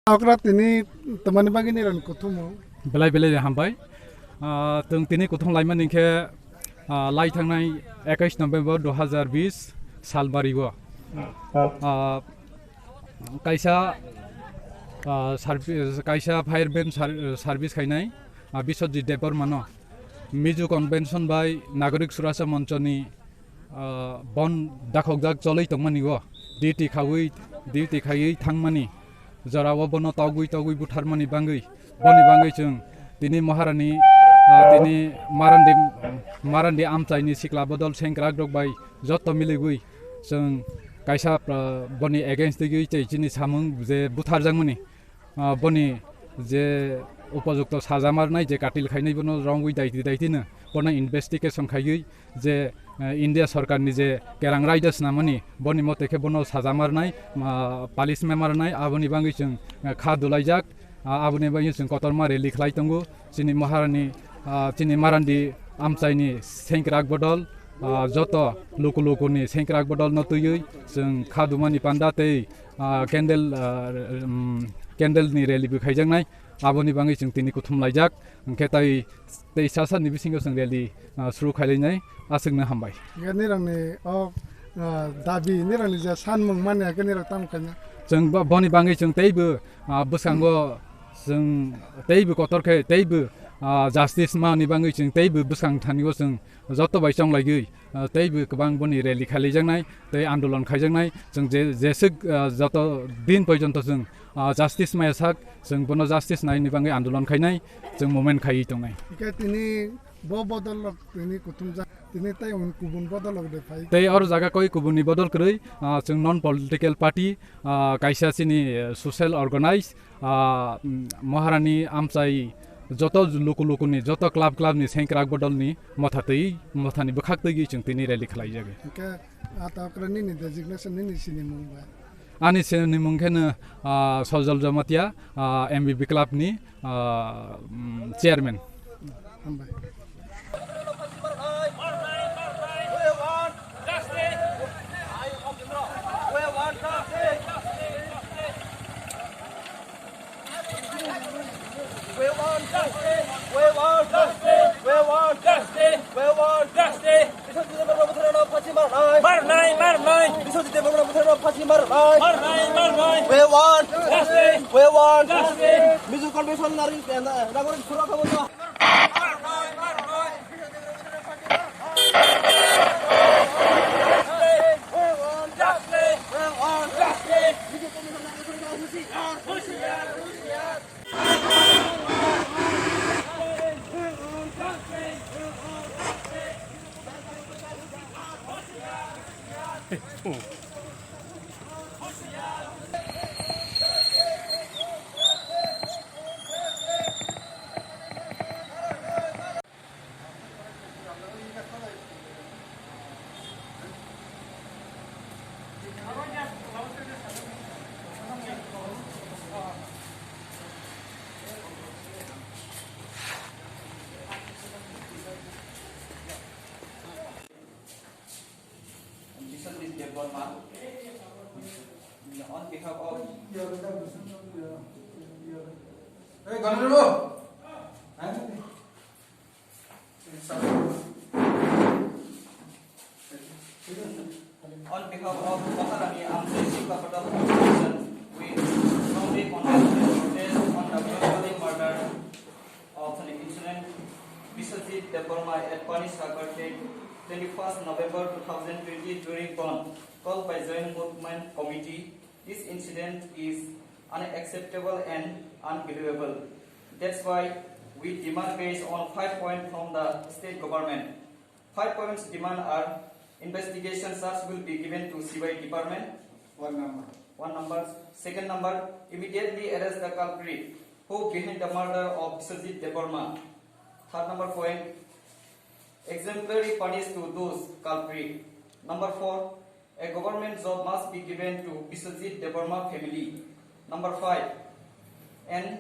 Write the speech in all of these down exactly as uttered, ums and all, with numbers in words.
Okra tini tamani bagwi nirani kuthumu. Belai belai de hambai. Ah, tong tini kuthum laimani khe, ah, lai thangnai ekais November dua hazar bis sal bari o. Ah, kaisa, ah, servi-, kaisa fireman ser-, service khainai, ah, Biswajit Debbarmano Mizo Convention bai Nagorik Suracha Monchoni ah, bon dakhokjak cholwi tongmani o, duty khaui, duty khaiwi thangmani jorao bono togwi togwi butharmani bangwi, boni bangwi chwng tini Maharani, ah, tini Marandi, Marandi amchaini sikla bodol sengkrakrok bai joto miligwi chwng kaisa, ah, boni against twiwi tei chini samung je butharjakmani. Ah, boni je upojukto saja marnai, je katil khainai bono rongwi daiti daitino bono investigation khaiwi je, eh, India sorkarni je kerang raida snamani boni mote khe bono saja marnai, ah, punishment marnai, aboni bangwi chwng, eh, kha dulaijak, ah, aboni bangwi chwng kotorma rally khlai tongo. Chini Maharani, ah, chini Marandi amchaini sengkrak bodol, ah, joto luku lukuni sengkrak bodol no twiwi chwng kha dumani panda tei ah, candle, ah, um, candle ni rally bo khaijaknai, aboni bangwi chwng tini kuthum laijak, hwnkhe tai, tei sasa ni bisingo chwng rally, ah, suru khailainai, aswkno hambai. Hwnkhe nirokni o, ah, dabi, nirokni je sanmung mani, hwnkhe nirok tamo khaina? Chwng bo-, boni bangwi chwng teibo, ah, bwskango chwng teibo kotor khe, teibo, ah, justice mani bangwi chwng teibo bwskang thani o chwng joto bai chonglaiwi, ah, teibo kwbang boni rally khaijaknai, tei andolon khaijaknai. Chwng je, jeswk, ah, joto din porjonto chwng, ah, justice maya sak, chwng bono justice naini bangwi andolon khainai, chwng movement khaiwi tongnai. Hwnkhe tini bo bodol rok tini kuthumjak, tini tei hwn kubun bodol rok de phai. Tei oro jaga koi kubunni bodol kwrwi, ah, chwng non political party, ah, kaisa chini, eh, social organize, ah, mm, Maharani amchai joto luku lukuni, joto club clubni sengkrak bodolni motha twi, mothani bwkhak twi chwng tini rally khlaijago. Hwnkhe, ah, ta okra nini designation, nini sinimung bai? Ani sinimung kheno, ah, Sojol Jamatia, ah, M B B clubni, ah, mm, chairman. Hambai. We want justice! We want justice! We want justice! We want justice! Biswajit Debbarma butharmano phansi marnai! Marnai, marnai! Biswajit Debbarma butharmano phansi marnai! Marnai, marnai! We want justice! We want justice! Mizo Convention nari, eh, na-, nagorik sura khamu. Biswajit Debbarma, on behalf of Hey, Ganarabo! On behalf of Maharani Amchai Sikla Bodol Foundation, we strongly condemn and protest on the brutal murder of the incident Biswajit Debbarma at Panisagar Lake, twenty-first November two thousand twenty during bandh called by Joint Movement Committee. This incident is unacceptable and unbelievable. That's why we demand based on five points from the state government. Five points demand are: investigation search will be given to C B I department. One number. One number. Second number, immediately arrest the culprit who behind the murder of Biswajit Debbarma. Third number point, exemplary punish to those culprit. Number four, a government job must be given to Biswajit Debbarma family. Number five, an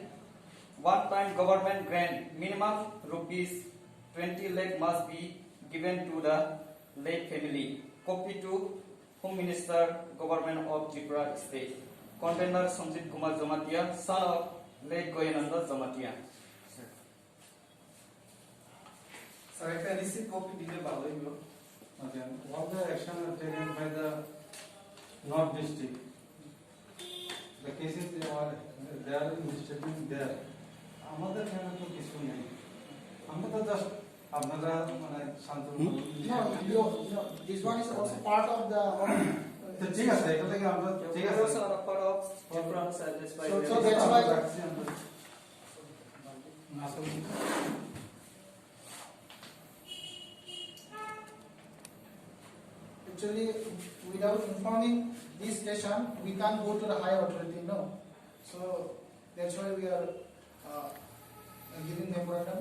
one-time government grant minimum rupees twenty lakh must be given to the late family. Copy to Home Minister, Government of Tripura State. Container Sanjit Kumar Jamatia, son of late Goyananda Jamatia. Sir, একটা receipt copy দিলে ভালো হইলো। Okay, all the action are taken by the North District. The cases they are, they are in statement there. আমাদের এখানে তো কিছু নেই। আমরা তো just আপনারা মানে শান্ত। হুম? No, you, no, this one is also part of the তো ঠিক আছে, এটা থেকে আমরা ঠিক আছে। Those are a part of different service by So, so various that's why রাখছি আমরা। Actually, without informing this station, we can't go to the higher authority, no? So, that's why we are, uh, giving memorandum.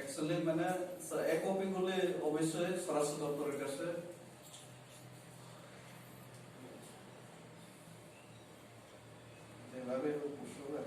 Actually, মানে, স্যার, এক কপি করলে অবশ্যই স্বরাষ্ট্র দপ্তরের কাছে যেভাবে হোক, বুঝতে হবে।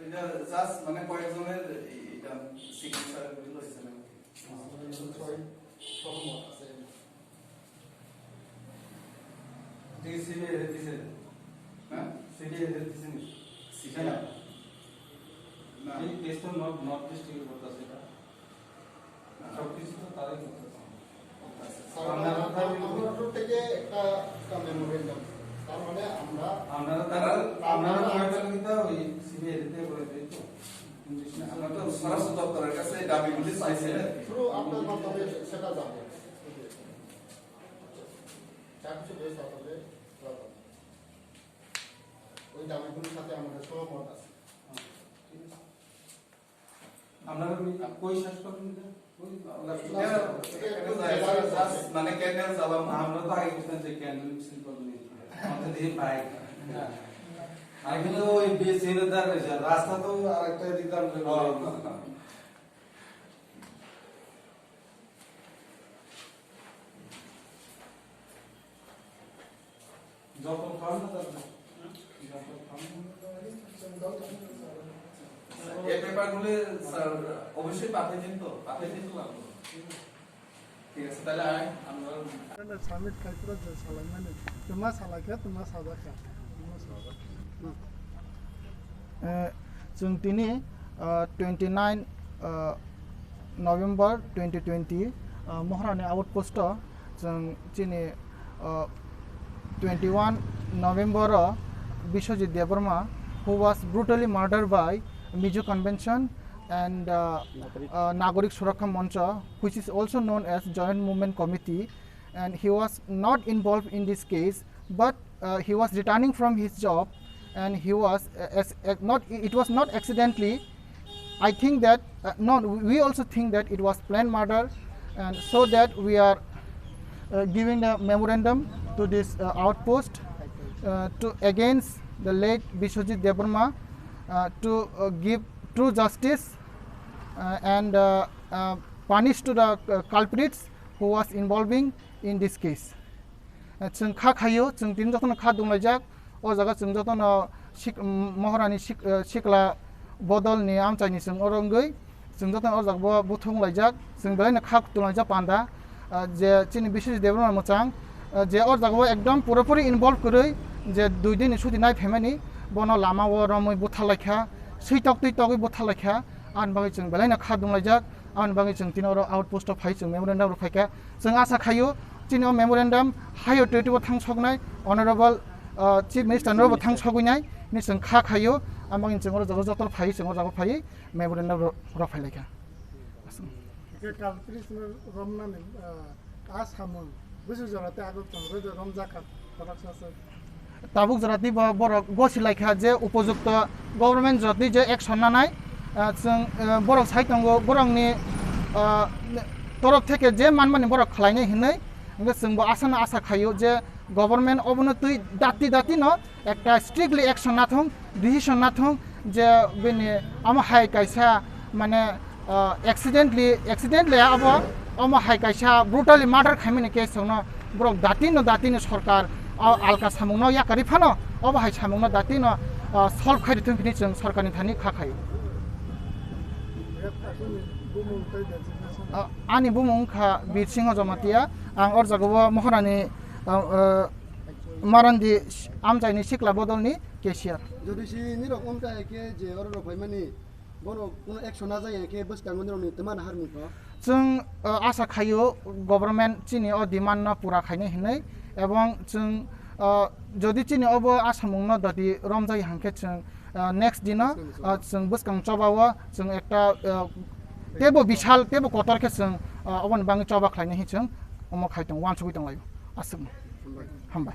এটা just মানে কয়েকজনের এই, এটা সিগনেচার গুলো হয়েছে নাকি? ছয়, ছয় মত আছে। এটা কি সিবিআই এর দিছে? হ্যাঁ? সিবিআই এর দিছে নি? সিবিআই? না। এই কেস তো নর্থ, নর্থ ইস্ট থেকে করতেছে এটা। সবকিছু তো তারাই করতে পারে। স্যার, আমরা আমরা, তো আমরা তরফ থেকে একটা, একটা মেমোরেন্ডাম। তার মানে আমরা আপনারা তারা, আপনারা আপনারা ছয়টা কিন্তু ওই সিবিআই দিতে বলে দিই তো। আমরা তো স্বরাষ্ট্র দপ্তরের কাছে দাবিগুলি চাইছি না। থ্রু আপনার মাধ্যমে সেটা যাবে। যা কিছু রয়েছে আপনাদের, ওই দাবিগুলির সাথে আমাদের সহমত আছে। ঠিক আছে? আপনারা ওই কই শেষ করবেন এটা? ওই না, এটা, এটা just মানে ক্যান্ডেল জ্বালানো। আমরা তো আগে বুঝতাম যে ক্যান্ডেল মিছিল করবেন। আমাদের দিয়ে বাইক। আমি কিন্তু ওই বিএসসি এর ধারে রয়েছে, রাস্তা তো আরেকটা দিতাম যে যত খান না তার না। যত খান না। এই পেপারগুলি স্যার অবশ্যই পাঠিয়ে দিন তো, পাঠিয়ে দিন তো লাগবে। ঠিক আছে, তাহলে আয়, আমরা সাবমিট খাইতে যে সালাইমানে, তোমার সালাইকে, তোমার সাদাকা। Eh, chwng tini, ah, twenty nine, ah, November twenty twenty, ah, Mohrani outpost o chwng chini, ah, twenty one November o Biswajit Debbarma, who was brutally murdered by Mizo Convention and, ah, Nagorik, ah, Nagorik Surakkha Mancha, which is also known as Joint Movement Committee, and he was not involved in this case, but, uh, he was returning from his job, and he was, uh, as, uh, not, it was not accidentally. I think that, uh, no, we also think that it was planned murder, and so that we are, uh, giving a memorandum to this, uh, outpost, uh, to against the late Biswajit Debbarma, uh, to, uh, give true justice, uh, and, uh, uh, punish to the, uh, culprits who was involving in this case. Chwng kha khaio, chwng tini jotono kha dunglaijak. O jaga chwng jotono sik-, Mohrani sik-, eh, sikla bodolni amchaini chwng oro wngwi chwng jotono o jaga bo buthung laijak. Chwng belaino kha dunglaijak panda, eh, je chini Biswajit Debbarma mwchang, eh, je o jaga o ekdom puropuri involve kwrwi, je dui din ni suti nai phaimani bono lama o romwi butharlaikha, swi toktwi togwi butharlaikha. Ani bagwi chwng belaino kha dunglaijak. Aboni bagwi chwng tini oro outpost o phai chwng memorandum rw phaikha. Chwng asa khaio chini o memorandum higher authority o thang soknai, honorable, uh, chief minister no bo thang sogwinai hinwi chwng kha khaio. Aboni bagwi chwng oro joto joto phai chwng oro phai memorandum rw, rw phai laikha. Hwnkhe culprits no romnani, uh, a samung bwswk jora tei aguk tongo romjakha, khoroksa se. Tabuk jora tei bo borok gosi laikha je upojukto government jora tei je action nanai, ah, chwng, ah, borok sai tongo, borokni, ah, torop theke je manmani borok khlainai hinwi. Hwnkhe chwngbo asano asa khaio je government obono twi dati dati no ekta strictly action nathung, decision nathung, Je bini omo hai kaisa mane, ah, accidentally, accidentally abo omo hai kaisa brutally murder khaimani case songno borok datino datino sorkar o alka samungno yakarwi phano obo hai samungno datino, ah, solve khairithung hwnwi chwng sorkarni thani kha khaio. Ah, ani bumung wngkha Birsingho Jamatia, ang o jagao Mohorani, ah, ah, Marandi amchaini sikla bodolni cashier. Jodi si nirok wngkha khe je oro rok phaimani, bono kuno action najak ya khe bwskango nirokni twmani harmikho. Chwng, uh, asa khaio government chini o demand no pura khainai hinwi, ebong chwng, uh, jodi chini obo asamung no dati romjak ya hwnkhe chwng, uh, next dino, uh, chwng bwskang choba o chwng ekta, uh, tebo bisal tebo kotor khe chwng, uh, oboni bagwi choba khlainai hinwi chwng omo khai tongo, uansugwi tonglaio. Aswkno. Hambai.